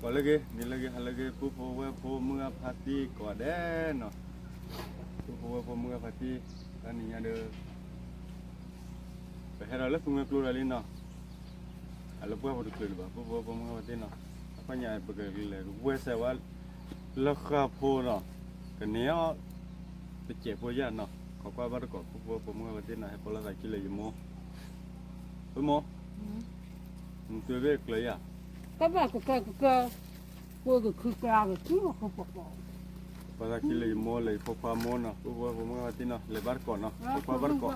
ကိးလၢဂ့ၤ နံၤလၢဂ့ၤ ဟါလၢဂ့ၤ ပုၢ်ဖိဝဲၢ်ဖိမုၢ်ဂၢ်ဖါတံၢ်ကိးဂၤဒဲးနီၤ, ပုၢ်ဖိဝဲၢ်ဖိမုၢ်ဂၢ်ဖါတံၢ်, တနံၤညါဒီး ပဟဲဒီးလၢသူမှဲကျိဒီးလံနီၤ, အလၢပှၢ်ဖိတချုးလၢၤဘၣ် ပုၢ်ဖိဝဲၢ်ဖိမုၢ်ဂၢ်ဖါတံၢ်နီၤ, အခီပညီပကလဲၤဝဲစဲးဝဲ လၢဃၢ်ဖိနီၤ, ကန့ၢ်အီၤ တစဲးဖိယၢ်နီၤ, ခိးကွၢ်ဘၣ်တကိး ပုၢ်ဖိဝဲၢ်ဖိမုၢ်ဂၢ်ဖါတံၢ်နီၤ, ဟဲပိာ်လီၤသးခံလၢယမိၢ်, ပုၢ်မိၢ်, နတုၤဘၣ်ကျၢၤယၤ, ကဘၣ်ကကၢကကၢ, ပကခုကၢကခုပကပိာ် ပိာ်သးခံလၢယမိၢ်လၢယဖိခွါမိၢ်နီၤ, ပုၢ်ဖိဝဲၢ်ဖိမုၢ်ဂၢ်ဖါတံၢ်နီၤ, လဲၤဘၣ်တကိးနီၤ, ခိးကွၢ်ဘၣ်တကိး,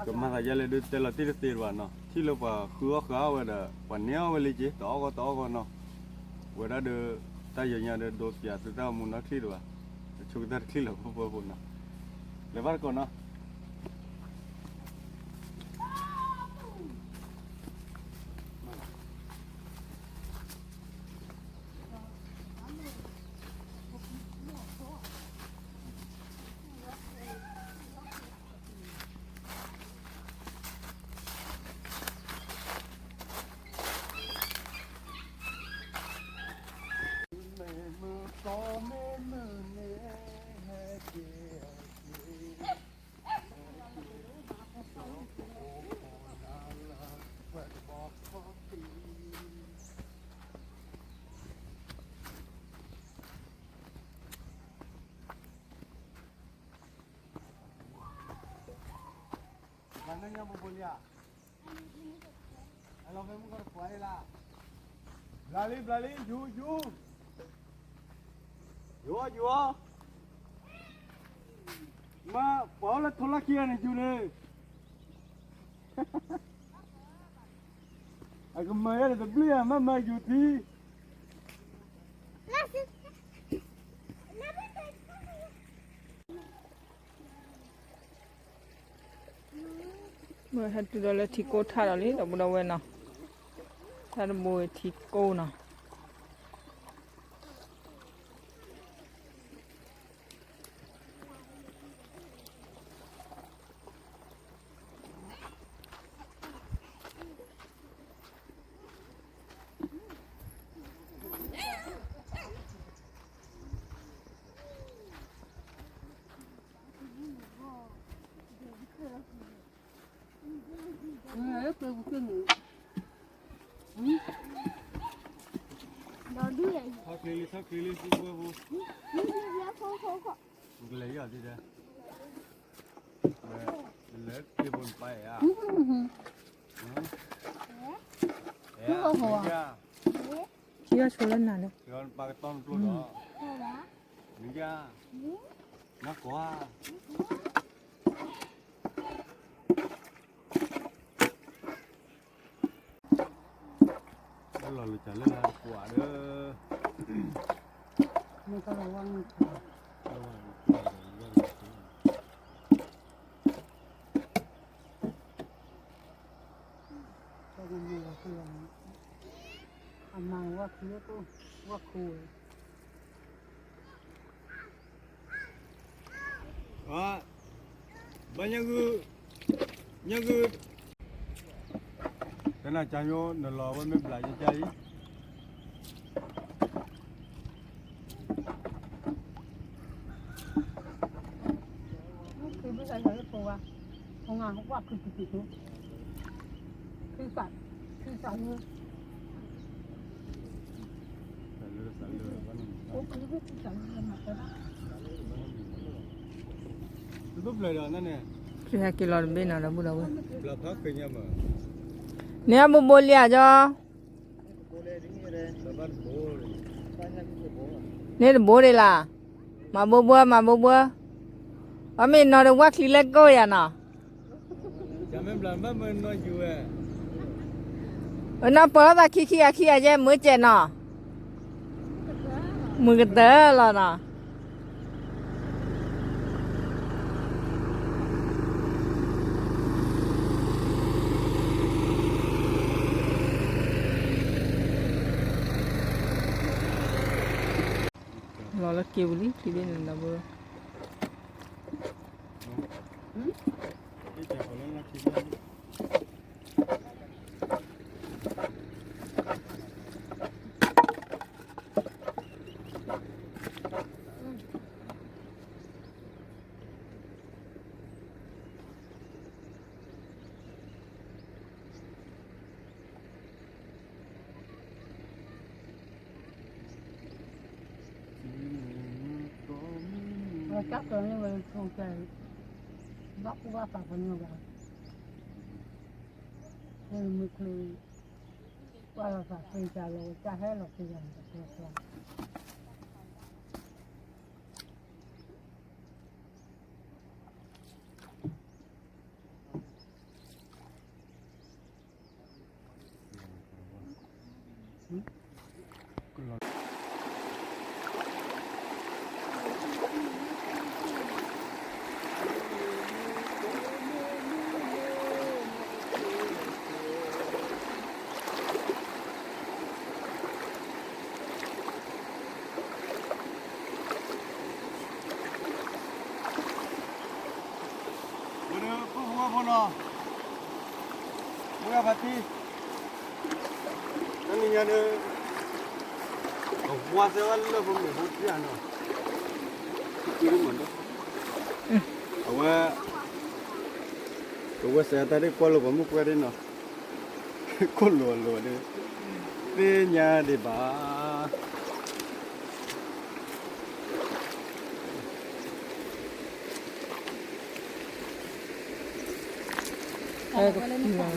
ကမၤသးယဲလဲၣ်ဒုးတဲလီၤတံၢ်တသ့တဘၣ်နီၤ, ထံၣ်လၢပှၤဃုအီၣ်ဃုအီဝဲဒီး ပှၤန့ၢ်အီၣ်ဝဲလံက့ၤ တအီၣ်ဂီၢ်တအီၣ်ဂီၢ်နီၤ, ဝဲဒၣ်ဒီး တၢ်ယိၤညါဒီး ဒိးပၠးသုတၢ်အိၣ်မူနီၢ်ချံတဘၣ်, တဆိကတၢၢ်တချံလီၤ ပုၢ်ဖိဝဲၢ်ဖိနီၤ, လဲၤဘၣ်တကိးနီၤ. ဘျါလံ ဘျါလံ ယူၤ ယူၤ, ယူၤ ယူၤ, မ့ၢ်ပှၤအိၣ်လၢထိလီၢ်ခံဂၤန့ၣ် ယူၤန့ၣ်, အကမၤယၤဒီးတဘျုးယၤ မ့ၢ်မၤယူၤထံ မ့ၢ်ဟဲတုၤဒီးလၢထံကိၢ်ထၣ်ဒီးလံ ဒီပုၢ်ဒီဝဲၢ်နီၤ, တၢ်တဘိဝဲထံကိၢ်နီၤ. ကလဲၤယီၤဒ်လဲၣ်, လဲၤက့ၤဘိနပၢ်ဧါ, ခံဂၤဆိလၢနၤလဲၣ်, နပၢ်ကတီၢ်နပျိၢ်ဒီး, နကွၢ် လီၤလၢကလၢလၢတကွၢ်ဒီး, အမၤဝဲခံလၢကိၢ်, ဝဲခိၣ်ဝဲ ဘၣ်ညါဂုၢ်, ညါဂုၢ်, ကနၣ်ကၠါညိ နလီၤဝဲမ့ၢ်ဘျးယကၠါအံၤ, န့ၢ်အဘိဘိလံဧါကၠီ, န့ၢ်တဘိဒံးလၢ်, မၤဘိဘိ မၤဘိဘိ, အမ့ၢ်နီၤဒီးဝၣ်ချံလဲၣ်ကိၢ်ယၤနီၤ အနီၢ်ပၢၢ်သးခံခံဂၤခံဂၤယဲၢ်မုၢ်ကဲးနီၤ, မုၢ်ကတၢၢ်လီၤနီၤ. လီၤလၢက့ၤပူၤလံ ချံဒ်န့ၣ်ဒီး ဟ တၢ်ကျီန့ၢ်ဝဲဆိကဲ, ဘၣ်ကူဘၣ်သးပှၤညီဘၣ်, မ့ၢ်မုၢ်ချ့, ကွၢ်လီၤသးသ့တၢ်လီၤဝဲတၢ်ဟဲလီၤသ့ယၤန့ၣ်တကျီကျီ ဝဲဒၣ် ဖိဖိဖိနီၤ, ဝဲဒၣ်ဖါတံၢ်, တနံၤညါဒီး အဝါစဲဝဲလၢပမဲာ်ဖိတၢ်နီၤ, အဝဲ ကဝဲစဲးတၢ်ဒ်ကွၢ်လိာ်ပှၤမုၣ်ပှၢ်ဒ်နီၤ, ခိၣ်လိာ်အလိာ်ဒီး သ့ၣ်ညါဒံးဘၣ်.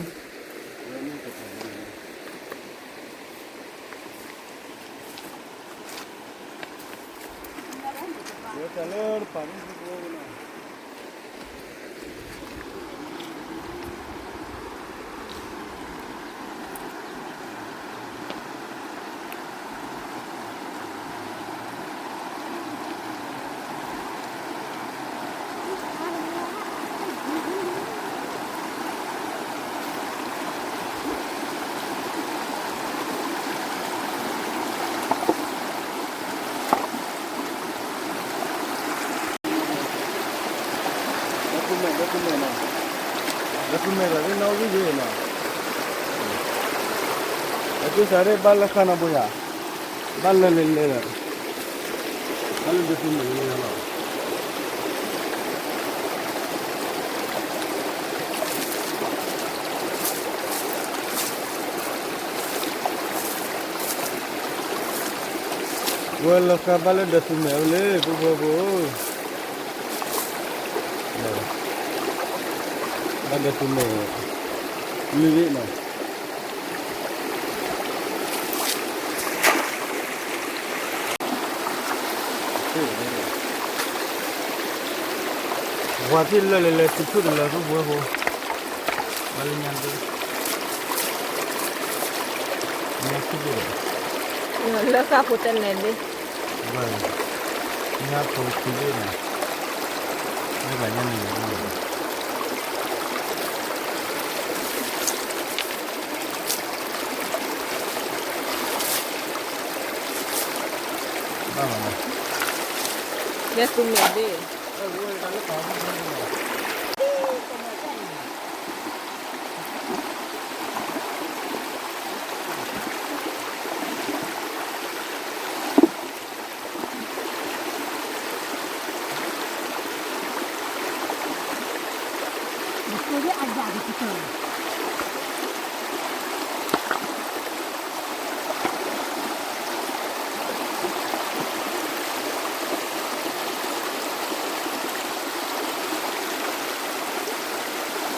ဒီးသူမဲာ် ဒီးသူမဲာ်နီၤ, ဒီးသူမဲာ်လီၤ ဒ်နီၣ်ဂံၢ်ယဲနီၤ, ဒီးသူစးဒ်ဘၣ်လၢဃာ်နီၤဘိယၤ, ဘၣ်လၢလဲၤလဲၤလီၤ, ဘၣ်လၢဒီးသူမဲာ်လဲၤလဲၤလီၤ. ဝဲလီၤဃာ်ဘၣ်လၢဒီးသူမဲာ်အိၣ်လၢ ဖိဖိဖိ, ဘၣ်ဒီးသူမဲာ် လွံၢ်ဘ့ၣ်နီၤ. ဝၤထံၣ်လၢလဲၤလဲၤ ထံထူၣ်တလၢ ဖိဖိဖိ, ဘၣ်လၢညါဒ်, ညါခံဘ့ၣ်ဒီး, လၢဃာ်ဖိတနဲၣ်ဒ်, ညါဖိခံဘ့ၣ်နီၤ, လၢဂၤညါန့ၣ် ဘၣ်မးနီၤ, ယဲသူမဲာ်ဒ်, လီၤဃာ် လီၤဃာ် ဖိဖိဖိ, လီၤဃာ်, သံတ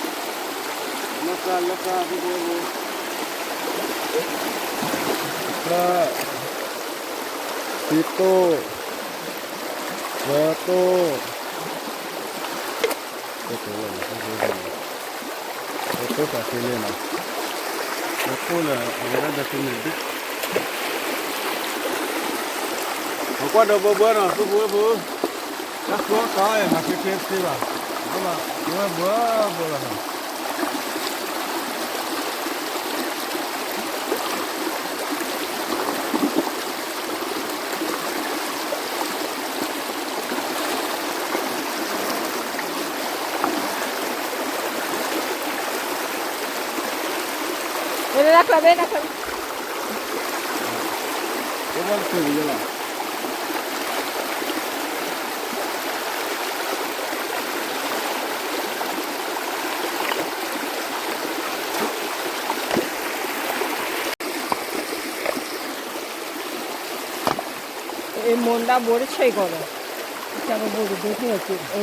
ိၣ်, ဝဲတိၣ်, တိၣ်ဝဲန့ၣ် ဖိဖိဖိ, ဝဲတိၣ်သးသ့လံနီၤ, ဝဲတိၣ်လၢအဝဲဒၣ်ဒီးသူမဲာ်ဒ်, ပကွၢ်ဒီးဘှီဘှီနီၤ ဖိဖိဖိ, တၢ်ဃၢကီးမၤချ့ချ့တသ့ဘၣ်, ဘၣ်လီၤ ဝဲဘှီဘှီလီၤနီၤ. ဝဲဒၣ်တၢ်ချီဘ့ၣ် တၢ်ချီဘ့ၣ်, ဝဲဘၣ်တချုးလီၤ. အ့ မိၢ်ဒၣ်ဘိတဆံးကီးဒီး, ကဘိတဘ့ၣ်သ့ၣ်က့ၤ, အၢ,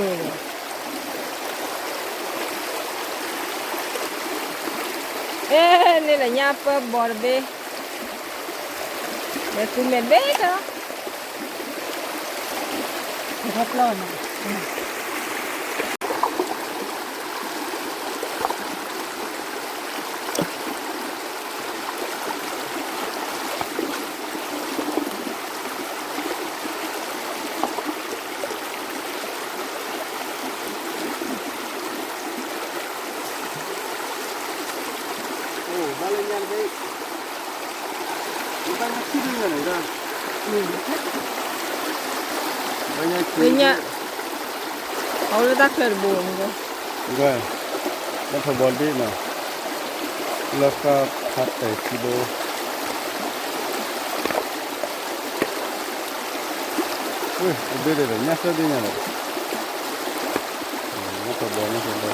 အဲ, န့ၣ်ဒီးညၣ်ပၢၢ်ဘီတဘ့ၣ်, လဲၤသူမဲာ်တဘ့ၣ်လီၤ, တၢ်ပျီၢ်န့ၣ် အိၣ်, ဘၣ်လၢညါတဘ့ၣ်, ဘၣ်ညါခံဒုညါန့ၣ်, ဘၣ်ညါ, အဝဲလၢတၢ်ချၢတဘိန့ၣ်, လၢထီၣ်ဘီတဘ့ၣ်နီၤ, လၢဃၣ်ဖးတဲာ်ခံဘိ ဝ့ၢ်တဘ့ၣ်ဒီး ညၣ်သၢဘ့ၣ်ညါဒီး, နထီၣ်ဘီ နထီၣ်ဘီ,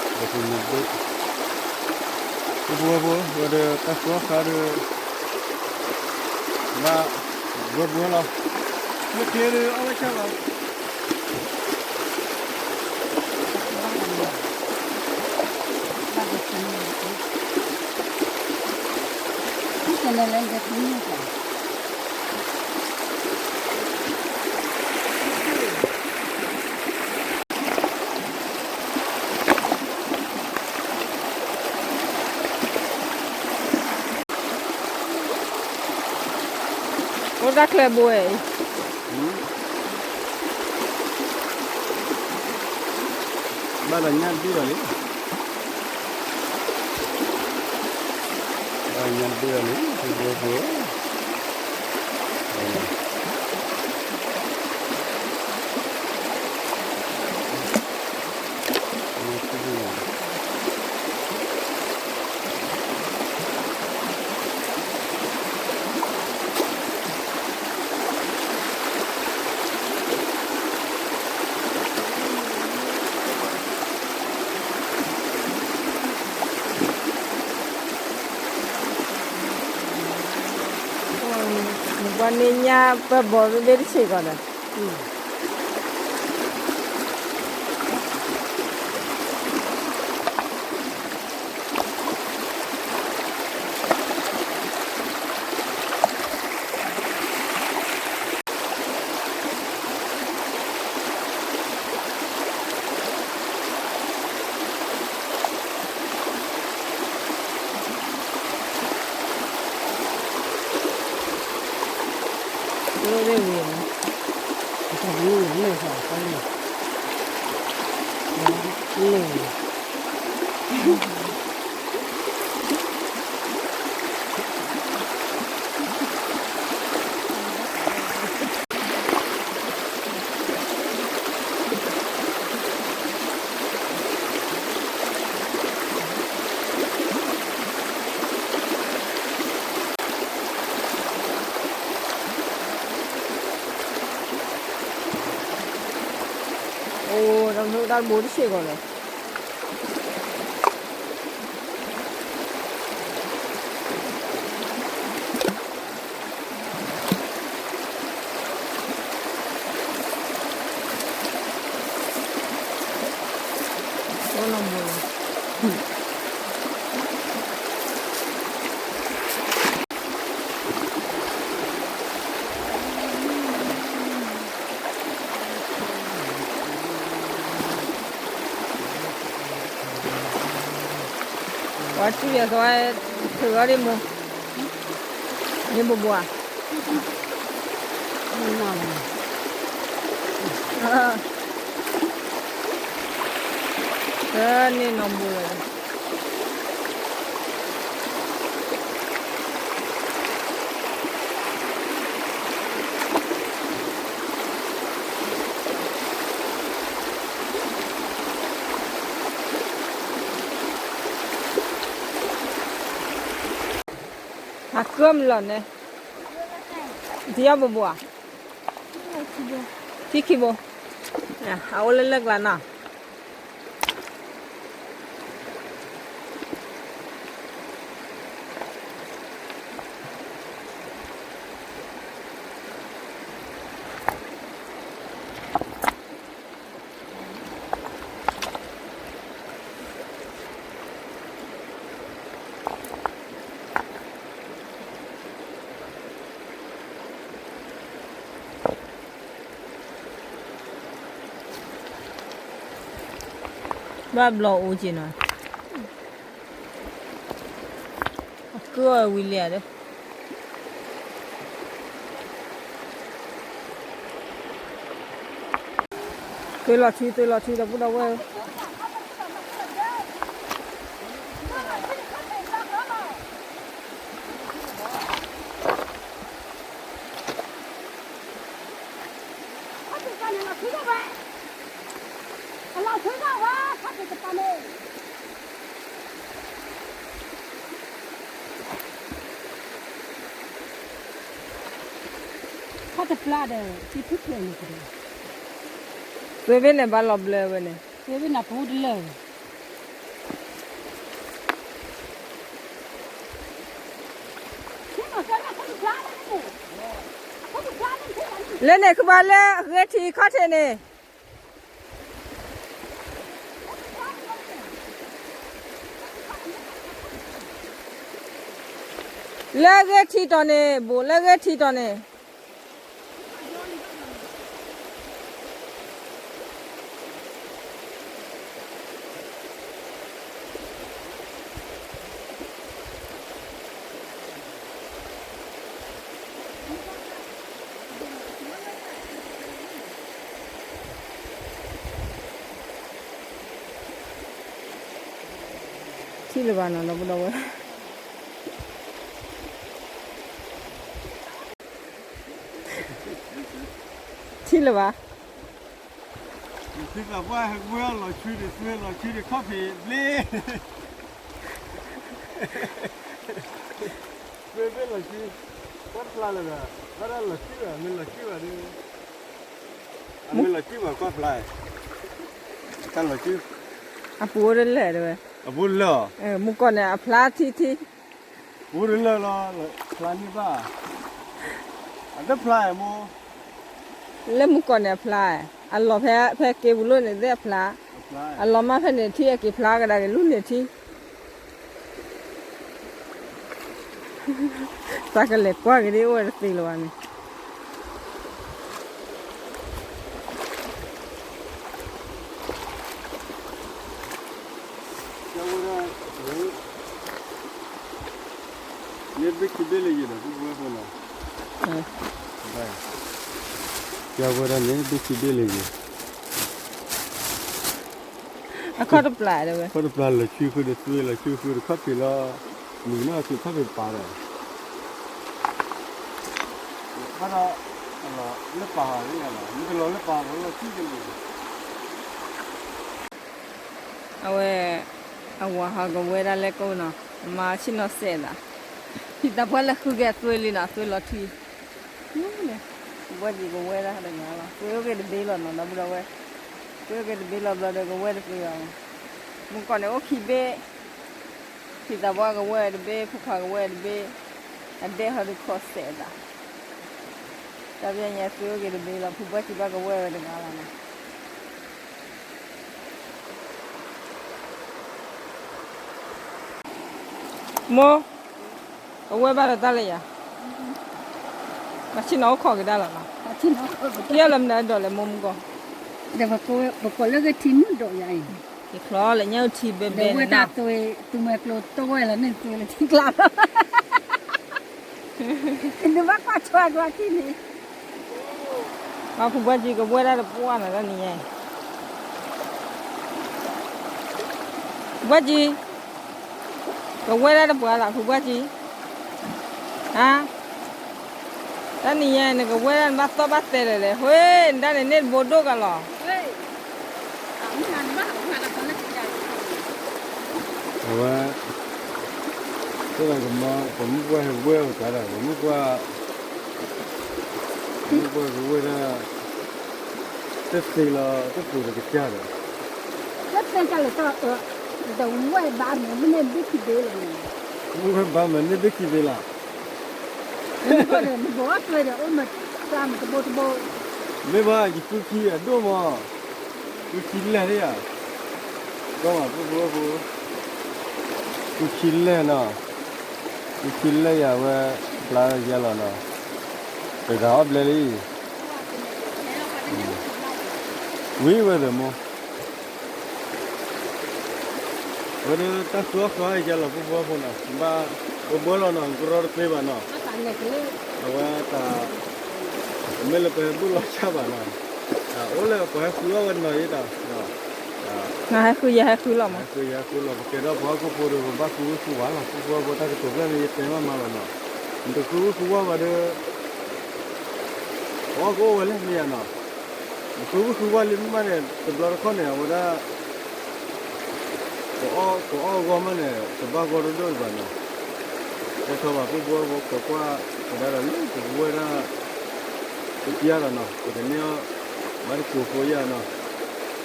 ဒီးပမ့ၢ်ဘ့ၣ်, ပဝဲဖိ ဝဲဒီးတၢ်ဃၢဃါဒီး, ဘၣ်, ဘှဲဘှဲလီၤ, မ့ၢ်ချ့ဒီး အီၣ်ဝဲဆၣ်လီၤ. အိၣ်တၢ်ချၢဘိဝဲအံၤ, ဘၣ်ဒီးညၣ်တဘ့ၣ်အီၤလံ, ဘၣ်ညၣ်တဘ့ၣ်အီၤလံ, ဖိဖိဖိ နကွၢ်န့ၢ်ညၣ်ပၢၢ်ဘီဘ့ၣ်တဆံးကီးဒီး အိၣ်, တၢ်မနုၤတၢ်တဘိတဆံးကီးလီၤ. အိၣ်နီၢ်မူလီၤ. ပှၤစံၣ်ယဲၢ်သီဝဲ, ထုးအီၤဒ်မိၢ်, န့ၣ်ဘိဘိဧါ, တၢ်န့ၣ်နီၢ်ဘိလီၤ. အကၢၢ်မလီၤန့ၣ်, တယီၢ်ဘိဘိဧါ, ထံခံဘိ, အအိၣ်လၢလၢကျါနီၤ. ဘၣ်ဘျီအိၣ်က့ၤနီၤ, အကၢၣ်အီၤဝံၤလံဧါဒီး, သုလီၤဆူ သုလီၤဆူ ဒီပုၢ်ဒီဝဲၢ်ဧၢ. သုဝဲန့ၣ်ဘၣ်လီၤဘျၢဝဲန့ၣ်, သုဝဲနၢ်ပူတလၢာ် လၢန့ၣ် ကဘၣ်လၢအဂ့ၤထံခီၣ်ထံးန့ၣ်, လၢအဂ့ၤထံတီၤန့ၣ် ဘိးလၢအဂ့ၤထံတီၤန့ၣ်. ထံၣ်လၢၤဘၣ်နီၤ ဒီပုၢ်ဒီဝဲၢ်, ထံၣ်လၢၤဘၣ်. ယသးပှၢ်ဟဲဝဲလီၤဆူန့ၣ် သွဲလီၤဆူန့ၣ် ခီၣ်ဖံးဘျ့, သွဲဘျ့လီၤဆူ, ကွၢ်ဖျါလၢၤဘၣ်, ဘၣ်တၢ်လီၤဆူဘၣ် မ့ၢ်လီၤဆူဘၣ်ဒီး, အမ့ၢ်လီၤဆူဘၣ်ကွၢ်ဖျါ, တၢ်လီၤဆူ, အပူၤအိၣ်တလၢာ်တဲဝဲ, အပူၤလၢာ်, မုၢ်ကီၢ်န့ၣ် အဖျါထံထံ ပူၤတလၢာ်လီၤ, ဖျါန့ၢ်ဘၣ်, အတဖျါအမိၢ်, လၢမုၢ်ကီၢ်န့ၣ်အဖျါ, အလီၤဖဲ ဖဲက့ၤပူၤလိၣ်န့ၣ်သ့ၣ်အဖျါ, အလီၤမၢ်ဖဲန့ၣ်ထံ အက့ၤဖျါကဒါက့ၤလူန့ၣ်ထံ, သးကလဲၤကွၢ်က့ၤဒ်အိၣ်ဝဲတသ့လၢၤဘၣ်န့ၣ်. န့ၣ်ဘ့ၣ်ခံဘ့ၣ်လၢယံၤဒီး ပုၢ်ဝဲၢ်ဖိနီၤ, ကဝဲဒၣ်န့ၣ် ဘ့ၣ်ခံဘ့ၣ်လၢယံၤ, အခီၣ်တပျၢ်တဲဝဲ, ခီၣ်တပျၢ်လီၤဆူဃုာ်ဒီးသွဲလီၤဆူဃုာ်ဒီးခီၣ်ဖံးလီၤ, မုၢ်ကနီၣ်ဆူခီၣ်ဖံးပာ်ဒီး, ဘၣ်ဒီး, လၢပာ်လၢယၤလီၤ မ့ၢ်တလီၤလၢပာ်လီၤလီၤဆူကန့ၣ် အဝဲ, အဝၤဟးကဝဲဒၣ်လဲၣ်ကိၣ်နီၤ, အမါဆ့ၣ်နီၤစဲးသး, ဖံသးပှၢ်လၢဃုက့ၤအသွဲလံနီၤ သွဲလီၤထွံ, န့ၣ်, ဘၣ်က့ၤကဝဲဒၣ်တဂၤလီၤ သွဲအိၣ်က့ၤတဘ့ၣ်လီၤနီၤ ဒီပုၢ်ဒီဝဲၢ်, သွဲအိၣ်က့ၤတဘ့ၣ်လီၤဘျီဒီးကဝဲတသွဲဘၣ်, မုၢ်ကီၢ်န့ၣ်အိၣ်ခံဘ့ၣ်, ဖံသးပှၢ်ကဝဲတဘ့ၣ် ဖိခွါကဝဲတဘ့ၣ်, အဒဲဟီဒုးခီစဲးသး, တၢ်ပညါသွဲအိၣ်က့ၤတဘ့ၣ်လီၤ ဖုဘၣ်ကံဘၣ်ကဝဲဝဲတဂၤလီၤနီၤ. မိၢ်, အဝဲဘၣ်ဒီးတၢ်လၢယၤ, ဘၣ်ဆ့ၣ်နီၤအိၣ်ခိးကဒါလီၤနီၤ, ယဲလၢမနုၤအဒိးလဲၣ်မိၢ်မုၢ်ကီၢ်, ဒီးပကိးလၢဂ့ၢ်ထံမုၢ်ဒိးယၤအံၤ, ယချီလၢညၣ်အုၣ်ထံဘဲဘဲန့ၣ်, ဝဲတၢ်သွဲ, သုမဲာ်ကျိၤတဝဲလီၤန့ၣ် သွဲလၢထံကျါလီၤ နဘၣ်ကွၢ်ဆိအကျါထံန့ၣ်, ဖုဘၣ်ကံကဝဲဒၣ်တပှၢ်နီၤ တၢ်နံၤညါအံၤ, ဖုဘၣ်ကံ, ကဝဲဒၣ်တပှၢ်လီၤ ဖုဘၣ်ကံ, ဟါ, တၢ်နံၤညါအံၤ နကဝဲဒၣ်နဘၣ်သီၣ်ဘၣ်သဲလဲၣ်လဲၣ် ဟဲ, နဒၣ်န့ၣ်န့ၣ်တဘိဒိၣ်ကလီၤ အဝဲ, တဲဒၣ်ကမၤ ပမုၢ်ပှၢ်ဟဲဝဲအီၤတၢ်ဒီး ပမုၢ်ပှၢ်, ပမုၢ်ပှၢ်ကဝဲဒၣ်, တသ့လီၤ တသ့လီၤကစၢ်ဒီး, တသ့ကလီၤတၢ်အၢ, ဒီးဝဲဘၣ်မ့ၢ်မ့ၢ်န့ၣ်ဘ့ၣ်ခံဘ့ၣ်လီၤန့ၣ်, ဝဲဘၣ်မ့ၢ်န့ၣ်ဘ့ၣ်ခံဘ့ၣ်လီၤ နဘိးအသွဲဒီး အိၣ်မးတၢ်မးတဘိတဘိ, မ့ၢ်ဘၣ်ယသူခံအဒိၣ်မး, သူခံလဲၢ်ဒ်ယၤ, ကီမး ပုၢ်ဖိဝဲၢ်ဖိ, သူခံလဲၢ်နီၤ, သူခံလဲၢ်ယၤဝဲ, ဖျါယဲလီၤနီၤ, တဂၤအီၣ်ဘျဲလံ, ဝံၤဝဲဒီးမိၢ်, ဝဲဒၣ်တၢ်ဃုအီၣ်ဃုအီယဲလီၤ ပုၢ်ဖိဝဲၢ်ဖိနီၤ, ဘၣ် ပဘၢလီၤနီၤ ကရီတသ့ဘၣ်နီၤ, အဝဲတၢ် မ့ၢ်လၢပဟဲဘူၣ်လီၤဆၣ်ဘၣ်နီၤ, အိၣ်လၢပှၤဟဲဃုအီၣ်ဝဲနီၤယဲတၢ်, နဟဲဃုယဟဲဃုလီၤမး, ဟဲဃုယဟဲဃုလီၤ ပကဲဒီးပှၤဟီၣ်ခိၣ်ဖိဒီး ပဘၣ်ဃုဝံၣ်ဃုဝါလီၤ ပုၢ်ဖိဝဲၢ်ဖိ တၢ်ကတိၤဖျၢၣ်န့ၣ် ယတဲမးမးလီၤနီၤ, နတဃုဝံၣ်ဃုဝါဘၣ်ဒီး ပအီၣ်ကအိၣ်ဝဲလဲၣ်မ့ၢ်ယါနီၤ, နဃုဝံၣ်ဃုဝါလံမ့ၢ်မးန့ၣ် တဘျီတခီၣ်န့ၣ် အဝဲဒၣ် ပအီၣ် ပအီၣ်ဂီၢ်မးန့ၣ် တဘၣ်ဂီၢ်ဒိၣ်ဒိၣ်ဘၣ်နီၤ, ကဲထီၣ်ဘၣ် ပုၢ်ဖိဝဲၢ်ဖိ ခိးကွၢ်ကဒါဒီးလၢပကဝဲဒၣ် ပပျၢ်ဒီးနီၤ ပကန့ၢ်အီၣ် ဘၣ်တကိးဖိယါနီၤ,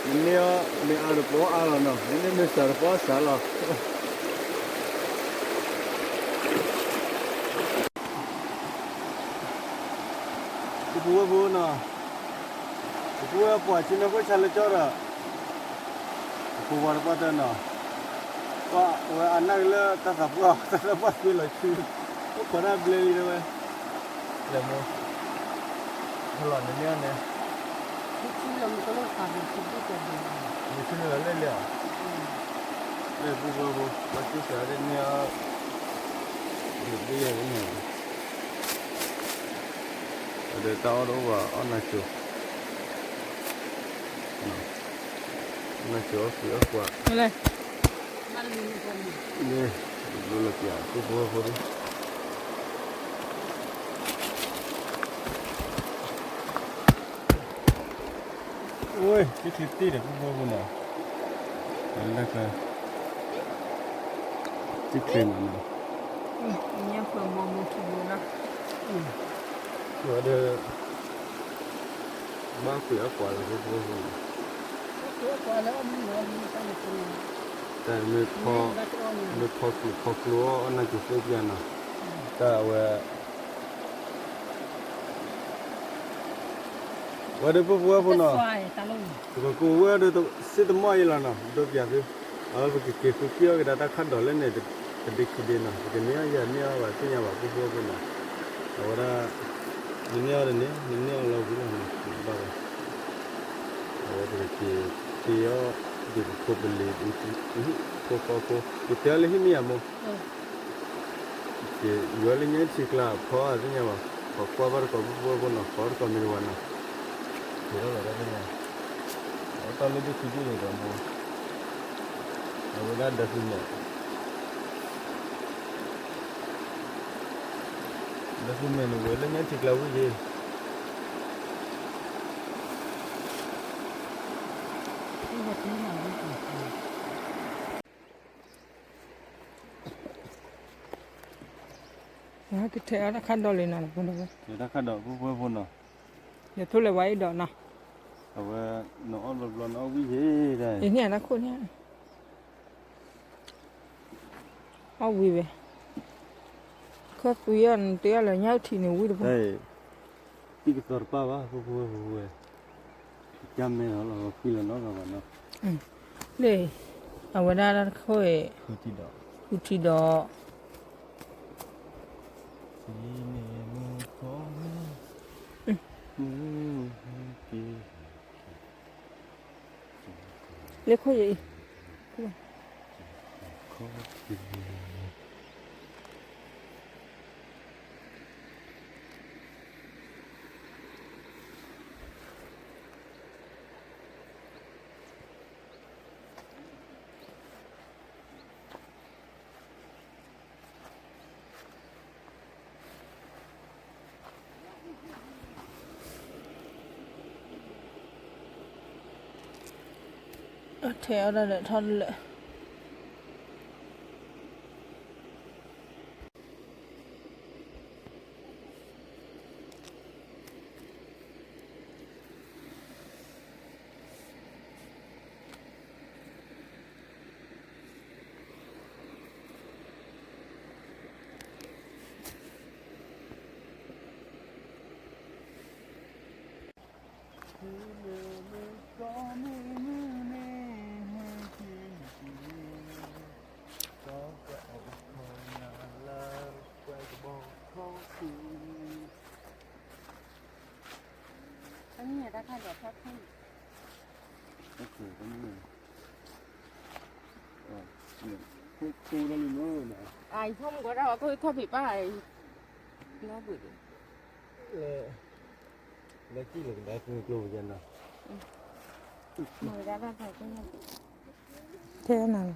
နန့ၢ်အီၣ်မ့ၢ်အါဒီးပအီၣ်အါလီၤနီၤ, နန့ၢ်မ့ၢ်စှၤဒီးပအီၣ်စှၤလီၤ ပုၢ်ဖိဝဲၢ်ဖိနီၤ, ပုၢ်ဖိဝဲၢ်ပှၤဆ့ၣ်နီၤခိၣ်ဆါလၢကၠီဒီး အဖိခွါတပှၢ်တၢၢ်နီၤ, ပှၤဝဲအနၢ်က့ၤလၢတၢ်သးပှၢ် တၢ်သးပှၢ်သ့လီၤဆူ, အိၣ်ခိးတၢ်ဘျဲလံတဲဝဲ, လဲၤမိၢ်, ဟဲလီၤနန့ၢ်အီၤန့ၣ်, မ့ၢ်ဆ့ၣ်နီၤလၢလဲၣ်လဲၣ်ဧါ, လၢပုၢ်ဖိဝဲၢ်ဖိ ဘၣ်ဆ့ၣ်စှၤဒ်န့ၢ်အီၤ ဒီးတၢ်အီၣ်တအိၣ်ဘၣ် အီၣ်နၤစိၤ, အီၣ်နၤစိၤအီၣ်ကွံာ်အီၣ်ကွၢ်, န့ၣ် ဘျိလၢပျၢၤ ပုၢ်ဖိဝဲၢ်ဖိဒ် အိၣ် စ့ချ့တ့ၢ်ဒီး ပုၢ်ဖိဝဲၢ်ဖိနီၤ, လၢကျါ စ့ချ့မးနီၤ, ဝဲဒီး ဘၣ်ကွံာ်အီၣ်ကွၢ်လီၤ ပုၢ်ဖိဝဲၢ်ဖိနီၤ, တၢ်မ့ၢ်ဖီ မ့ၢ်ဖီကျိၤဖီကျိၤအီၣ် အီၣ်နၤစိၤသ့ပျၢၤနီၤ, တၢ်အဝဲ ဝဲဒီး ပုၢ်ဖိဝဲၢ်ဖိနီၤ, ပကကိးဝဲဒီး စ့တမီၢ်အံၤလီၤနီၤ ဒိပျၢၤသု, အဝဲပကက့ၤဃုကွံာ်အီၣ်ကဒါတၢ်ခၣ်ဒိးလၢန့ၣ် တဒ့ခံဒ့နီၤ ပကန့ၢ်အီၣ်ယၤန့ၢ်အီၣ်ဘၣ်သ့ၣ်ညါဘၣ် ပုၢ်ဖိဝဲၢ်ဖိနီၤ, အဝဲဒၣ် နန့ၢ်အီၣ်တန့ၢ် နန့ၢ်အီၣ်လီၤဝံၤလီၤနီၤ ဘၣ်ဘၣ်, အဝဲပကက့ၤတ့အီၣ် ဒ်ပဖိပလံၤ ဖိဃီဖိ ယတဲအီၤလၢဟံၣ်မ့ၢ်ယၤမိၢ် က့ၤဝဲလၢညါထံကျါ ဖီအသ့ၣ်ညါဘၣ်, ခိးကွၢ်ဘၣ်တကိး ပုၢ်ဖိဝဲၢ်ဖိနီၤ ဖီတကိးမ့ၢ်တဝၤနီၤ, က့ၤထီၣ်လီၤတၢ်သ့ၣ်ညါ, အတၢ်လၢဒုးခံဒုးန့ၣ်ဒီးမိၢ်, အဝဲဒၣ်ဒီးသူမဲာ်, ဒီးသူမဲာ်န့ၣ် ဝဲလၢညါထံကျါဝံၤက့ၤ ကထဲအီၣ်တၢ်ခၣ်ဒိးလံနီၤ, တၢ်ခၣ်ဒိး ပုၢ်ဖိဝဲၢ်ဖိနီၤ, ယထိၣ်လဲၤဝဲအံၤဒီးနီၤ, အဝဲ နအီၣ်ဘျီဘျီ နအီၣ်ဝံၤယ့ၣ်ဒၣ်, ယန့ၢ်တၢ်ခိၣ်န့ၣ်, အီၣ်ဝံၤဝဲ, ခီသွံအီၤ နတ့အီၣ်လၢညါထံန့ၣ်ဝံၤတဘၣ် တံၢ်ကသီတပၣ်ဘၣ် ပုၢ်ဖိဝဲၢ်ဖိဝဲ, ကၢ်မဲလီၤလီၤ ဃံလီၤနီတဂၤဘၣ်နီၤ, လၢ အဝဲဒၣ်တၢ်တခိၣ်အံၤ ဃုထံဒီး ဃုထံဒီး လၢခိၣ်ယအံၤ ထဲအီၣ်ဒၣ်ဒီးထီၣ်တလၢာ် တၢ်ခၣ်ဒိးထီၣ်ထူၣ်န့ၣ် တၢ်ခၣ်ဒိးထီၣ်ထူၣ်န့ၣ် အ ခိၣ်ခိၣ်လီၤလံမ့ၢ်, အံၤထီၣ်မူကီးတၢ်အီၣ်ခိၣ်ထီၣ်ဖံးပၢ်အံၤ, နီၢ်ဘှံးဒီး, လၢ, လၢကံၣ်လၢကဒါကကျိကျိယဲနီၤ, မ့ၢ်ကဒါတၢ်တၢ်ကီ, ထဲနၤလီ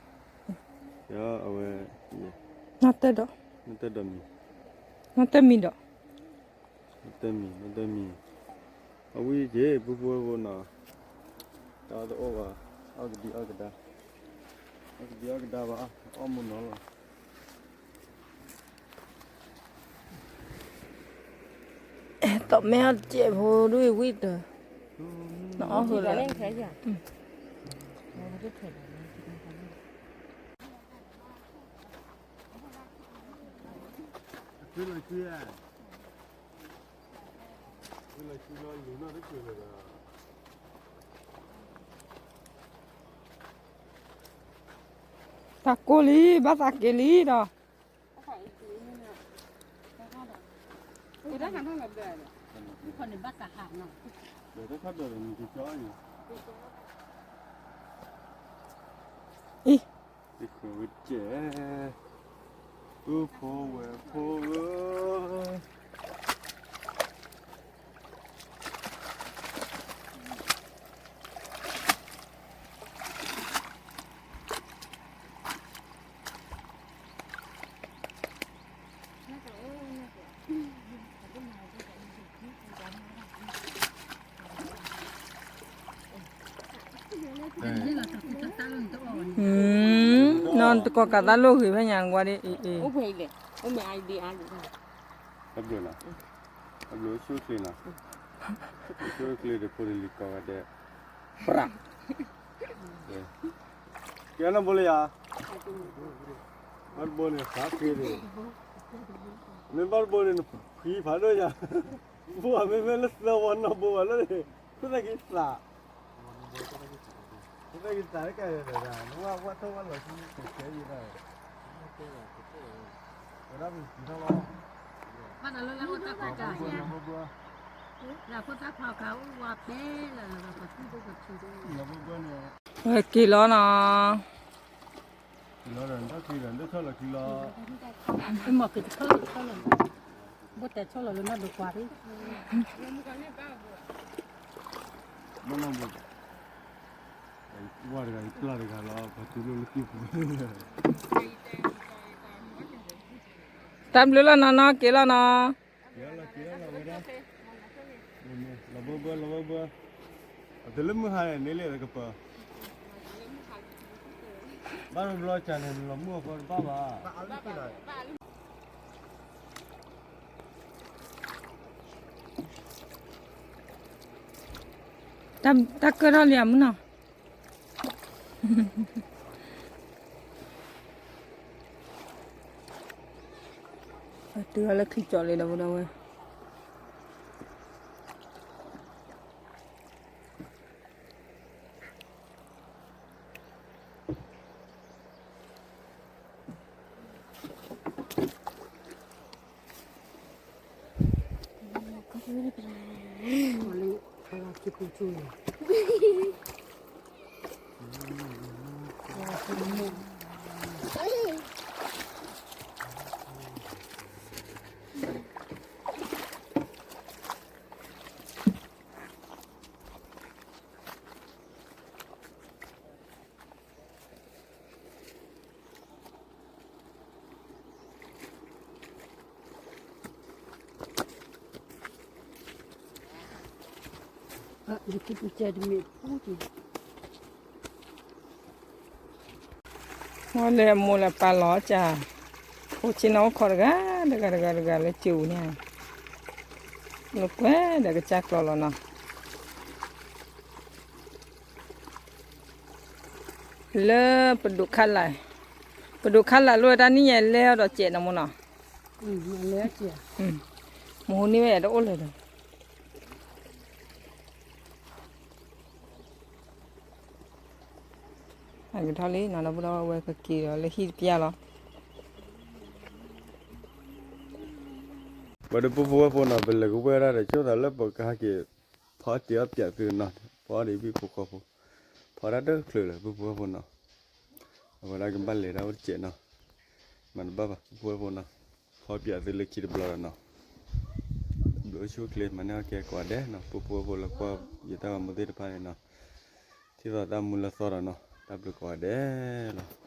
ၤ, အဝဲ, နီၢ်တဲဒီး, နီၢ်တဲဒီးမံၤ, နီၢ်တဲမံၤဒီး တမံၤ, တမံၤ, အဝံၤက့ၤ ပုၢ်ဖိဝဲၢ်ဖိနီၤ, တၢ်အီၣ်တအိၣ်ဘၣ်, အီၣ်ကဒံအီၣ်ကဒါ, အီၣ်ကဒံအီၣ်ကဒါဘၣ်, အီၣ်မူနီၤလီၤ, သီၣ်မဲအီၣ်တစဲးဖိဒ်ဝံၤတၢ်, နအီၣ်ဃုာ်လီၤ, တၢ်ကိၢ်လံ, ဘၣ်သးက့ၤလံဒီး, အံၤ, ပုၢ်ဖိဝဲၢ်ဖိဧၢ, နီၢ်တကိးကးသးလိၣ်ဂ့ၤဖဲညါကွၢ်ဒ်အံၤ, အိၣ်ဖဲအံၤလဲၣ်, အိၣ်မ့ၢ်အါဒံအါဒံ, တဘျီနီၤ, တဘျီဆိၣ်ချ့နီၤ, ဆိၣ်ချ့ဒီးဖိတလံၤကိးဂၤဒဲး, ပြး, ကဲနီၢ်ဘိလၢယၤ, ဘၣ်တဘိန့ၣ်သးချ့ဒီး, မ့ၢ်ဘၣ်တဘိန့ၣ်နဖှံဖးဒိၣ်ယၤ, ဘိမ့မ့ၢ်လၢသၢဝီနီၢ်ဘိဘၣ်လၢန့ၣ်, ခိၣ်သၣ်က့ၤသး ခိၣ်သၣ်က့ၤသးလၢကါဒီး, နဝဲဝဲထီၣ်ဝဲလီၤဆူကဲယဲဒၣ်, ဝဲဒၣ်ပစံးထီၣ်လီၤ, ဘၣ်နလၢလၢအိၣ်တၢ်ကါတၢ်, လၢခိၣ်သၣ်ဖီခါအိၣ်ဝါဖဲလၢလၢပှၤသူၣ်ဒိၣ်ပှၤထံဒိၣ်, ဝဲက့ၤလီၤနီၤ, က့ၤလီၤဒီး နထီၣ်ချံဒီး နတဆီၣ်လီၤချံလီၤ, မ့ၢ်က့ၤတဆီၣ်လီၤတဆီၣ်လီၤ, ဘိၣ်တဲဆီၣ်လီၤလၢနီၢ်ဒိးကွၢ်, မ့ၢ်နီၢ်ဘိ ဝါတဂၤအံၤပျၢ်တဂၤလီၤ ပှၤတူၢ်လိာ်လၢက့ၢ်ပူၤ, တၢ်ဘျုးလီၤနီၤနီၤ က့ၤလီၤနီၤ, က့ၤလီၤက့ၤလီၤဝဲဒၣ်, လီၤဘၢဘၢလီၤဘၢဘၢ, အတလၢမုၢ်ဟါန့ၣ်လၢကပၤ, ဘၣ်တဘျီကၢ်န့ၣ် လီၤမုၢ်အဃီတဘၣ်ဘၣ်. တၢ်ကၢၢ်ထီၣ်လံအမုၢ်နီၤ, တုၤအီၤလၢခံကၠီလံဒီးဝဲဒီးဝဲ ဝဲလဲၤအမိၢ်လၢပာ်လီၤကၢ်, ဖိဆ့ၣ်နီၤအိၣ်ခိးတဂၤတဂၤတဂၤလၢကၠိန့ၣ်, လၢကွဲဒီးကစၢ်ကျီလီၤနီၤ. လၢပဒိးခးလၢ်, ပဒိးခးလၢ်လိာ်ဝဲတၢ်နံၣ်ညါလဲအီၤဒီးစဲးနီၤမ့ၢ်နီၤ, မဟူန့ၢ်ဝဲယၤတအိၣ်လၢၤဒီး အကထီၣ်လံနီၤ ဒီပုၢ်ဒီဝဲၢ်ကက့ၤဒီးလၢဟံၣ်တပျၢ်လီၤ. ပှၤဒီပုၢ်ဖိဝဲၢ်ဖိနီၤ ပလဲၤကဝဲၢ်ဒၣ်ဒီး ဆိသးလၢပကဟဲက့ၤ ဖီအီၣ်တ့ၢ်အီၣ်ပၠးသုနီၤ ဖီအီၣ်ဒံးဘံၣ်ဖိဃီဖိ ဖီတၢ်တချုးလၢပုၢ်ဖိဝဲၢ်ဖိနီၤ. အဝဲဒၣ်ကဘၣ်လဲၤဒၣ်အိၣ်တစဲးနီၤ, မၤတဘၣ်ဘၣ် ပဖိဝဲၢ်ဖိနီၤ, ဖီပၠးသုလၢခံတဘျီဒီးနီၤ, ဘျုးအိၣ်ဆူၣ်အိၣ်ချ့ မၤန့ၢ်အီၣ်ကဲကိးဂၤဒဲးနီၤ, ပဖိဝဲၢ်ဖိလၢကွၢ်ယတၢ်ဂီၤမူသ့ၣ်တဖၣ်န့ၣ်နီၤ, ထံၣ်သးတၢ်မူလၢသီဒီးနီၤ, တၢ်ဘျုးကိးဂၤဒဲးလီၤ.